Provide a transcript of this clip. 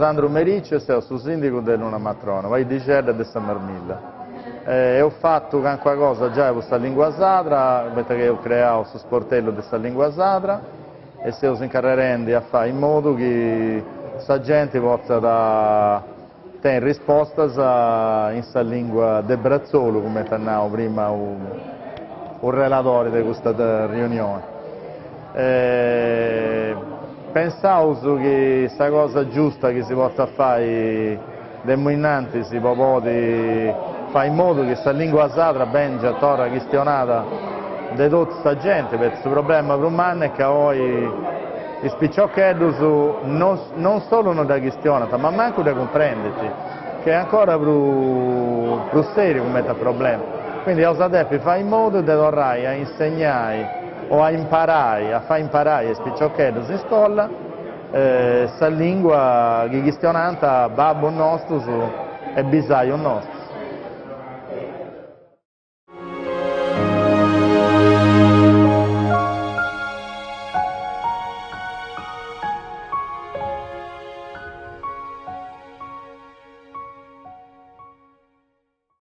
Sandru Merici e seu su sindigu de Lunamatrona, paisixedda de sa Marmilla. Eus fatu calincuna cosa giai po sa lingua sadra, poita ca eus creau su sportellu de sa lingua sadra e seus incarrerendi a fai in modu chi sa genti potzat tenni rispostas in sa lingua de bratzolu, cumenti at nau prima u reladori de custa riunioni. Pensaus chi sa cosa giusta chi si potzat fai de immoi innantis po podi fai in modu chi sa lingua sadra bengiat torra chistionada de totu sa genti, poita su problema prus mannu est ca oi is piciocheddus non non solu non dda chistionant ma mancu dda cumprendint, chi est ancora prus prus seriu cumenti a problema. Quindi eus a depi fai in modu de torrai a insegnai o a imparai, a fai imparai a is piciocheddus in scola sa lingua chi chistionant babbus nostus e bisajus nostus.